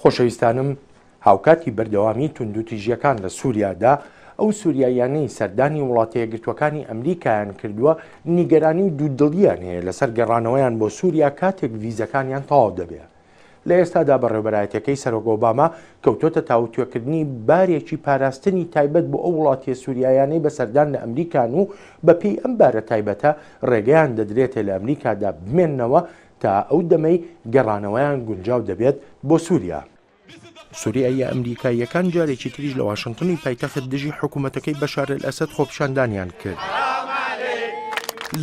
خۆشەویستانم، هاوکاتی بەردەوامی توندوتیژییەکان لە سوریادا، ئەو سوریاییانەی سەردانی وڵاتەیەکگرتووەکانی ئەمریکایان کردووە، نیگەرانی و دوودڵییان هەیە لەسەر گەڕانەوەیان بۆ سوریا کاتێک ڤیزەکانیان تەواو دەبێ. لە ئێستادا بەڕێوبەرایەتیەکەی سەرۆک ئۆباما کەوتۆتە تاوتوێکردنی بارێکی پاراستنی تایبەت بۆ ئەو وڵاتیە سوریایانەی بە سەردان لە ئەمریکان و بەپێی ئەم بارە تایبەتە ڕێگەیان دەدرێتێ لە ئەمریکادا بمێننەوە تا ئەو دەمەی گەڕانەوەیان گونجاو دەبێت بۆ سوریا. سوریاییە ئەمریکاییەکان جارێکی تریش لە واشنتنی پایتەخت دژی حکوومەتەکەی بەشار ئەلئەسەد خۆپیشاندانیان کرد.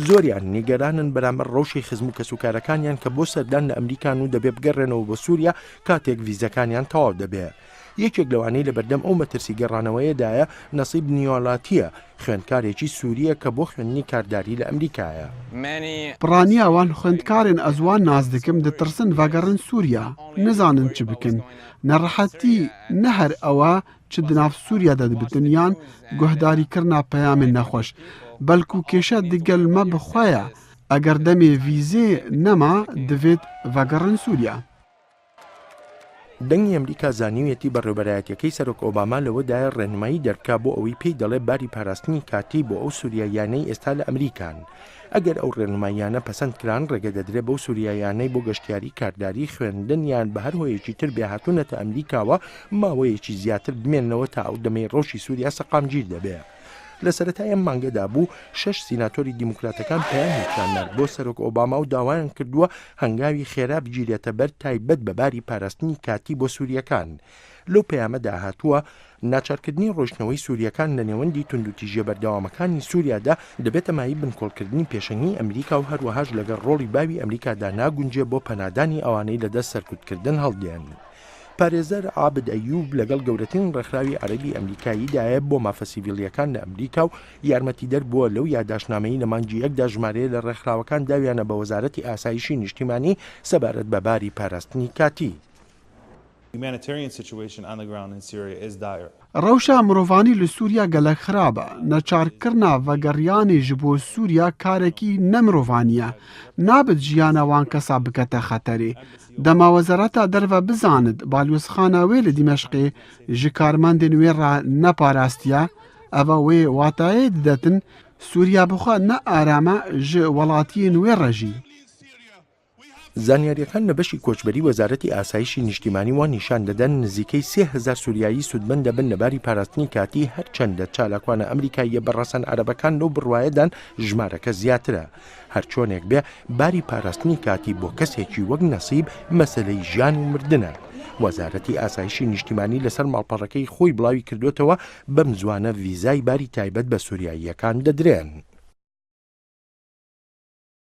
زۆریان نیگەرانن بەرامبەر ڕەوشی خزم و کەسوکارەکانیان کە بۆ سەردان لە ئەمریکان و دەبێ بگەڕێنەوە بۆ سووریا کاتێک ڤیزەکانیان تەواو دەبێ. یەکێک لەوانەی لەبەردەم ئەو مەترسی گەڕانەوەیەدایە نەسیب نیۆلاتییە، خوێندکارێکی سوورییە کە بۆ خوێندنی کارداری لە ئەمریکایە. پڕانیا وان خوێندکارێن ئەز وان ناس دکم دترسن ڤەگەڕن سووریا، نزانن چ بکن. نەڕەحەتی نە هەر ئەوە چ دناڤ سووریا دە دبتن یان گوهداریکرنا پەیامێن نەخوەش، بەلکو کێشە دگەل مە بخوەیە، ئەگەر دەمێ ڤیزێ نەما دڤێت ڤەگەڕن سووریا. دەنگی ئەمریکا زانیویەتی بەڕێوبەرایەتیەکەی سەرۆک ئۆباما لەوەدایە ڕێنمایی دەربکا بۆ ئەوەی پێی دەڵێ باری پاراستنی کاتی بۆ ئەو سوریاییانەی ئێستا لە ئەمریکان. ئەگەر ئەو ڕێنماییانە پەسەند کران ڕێگە دەدرێ بەو سوریاییانەی بۆ گەشتیاری، کارداری، خوێندن یان بە هەر هۆیەکی تر بێ هاتوونەتە ئەمریکاوە ماوەیەکی زیاتر بمێننەوە تا ئەو دەمەی ڕەوشی سوریا سەقامگیر دەبێ. لە سەرەتای ئەم مانگەدا بوو شەش سیناتۆری دیموکراتەکان پەیامێکیان نارد بۆ سەرۆک ئۆباما و داوایان کردووە هەنگاوی خێرا بگیرێتە بەر تایبەت بە باری پاراستنی کاتی بۆ سورییەکان. لەو پەیامەدا هاتووە، ناچارکردنی ڕۆیشتنەوەی سورییەکان لە نێوەندی توندوتیژییە بەردەوامەکانی سوریادا دەبێتە مایەی بنکۆڵکردنی پێشەنگیی ئەمریکا و هەروەهاش لەگەڵ ڕۆڵی باوی ئەمریکادا ناگونجێ بۆ پەنادانی ئەوانەی لەدەست سەرکوتکردن هەڵدێن. پارێزەر عابد ئەیوب لەگەڵ گەورەترین ڕێکخراوی عەرەبی ئەمریکاییدایە بۆ مافە سیڤیلییەکان لە ئەمریکا و یارمەتیدەر بووە لەو یاداشتنامەی لە مانگی یەکدا ژمارەیە لە ڕێکخراوەکان داویانە بە وەزارەتی ئاسایشی نیشتیمانی سەبارەت بە باری پاراستنی کاتی. ڕەوشا مرۆڤانی لە سووریا گەلەک خرابە، نەچارکرنا ڤەگەڕیانێ ژ بۆ سووریا کارەکی نە مرۆڤانیە، نابت ژیانا وان کەسا بکەتە خەتەرێ. دەما وەزارەتا دەرڤە بزانت بالیۆزخانا وێ لە دیمەشقێ ژ کارمەندێن وێ ڕا نەپاراستیە، ئەڤە وێ واتایێ ددەتن سووریا بخوا نە ئارامە ژ وەڵاتیێن وێ ڕە ژی. زانیارییەکان لە بەشی کۆچبەری وەزارەتی ئاسایشی نیشتیمانی وا نیشان دەدەن نزیکەی 3000 سوریایی سوودمەند دەبن لە باری پاراستنی کاتی هەرچەندە چالاکوانە ئەمریکاییە بە ڕەسەن عەرەبەکان لەو بڕوایەدان ژمارەکە زیاترە هەرچۆنێک بێ باری پاراستنی کاتی بۆ کەسێکی وەک نەسیب مەسەلەی ژیان و مردنە. وەزارەتی ئاسایشی نیشتیمانی لەسەر ماڵپەڕەکەی خۆی بڵاوی کردووەتەوە بەم زووانە ڤیزای باری تایبەت بە سوریاییەکان دەدرێن.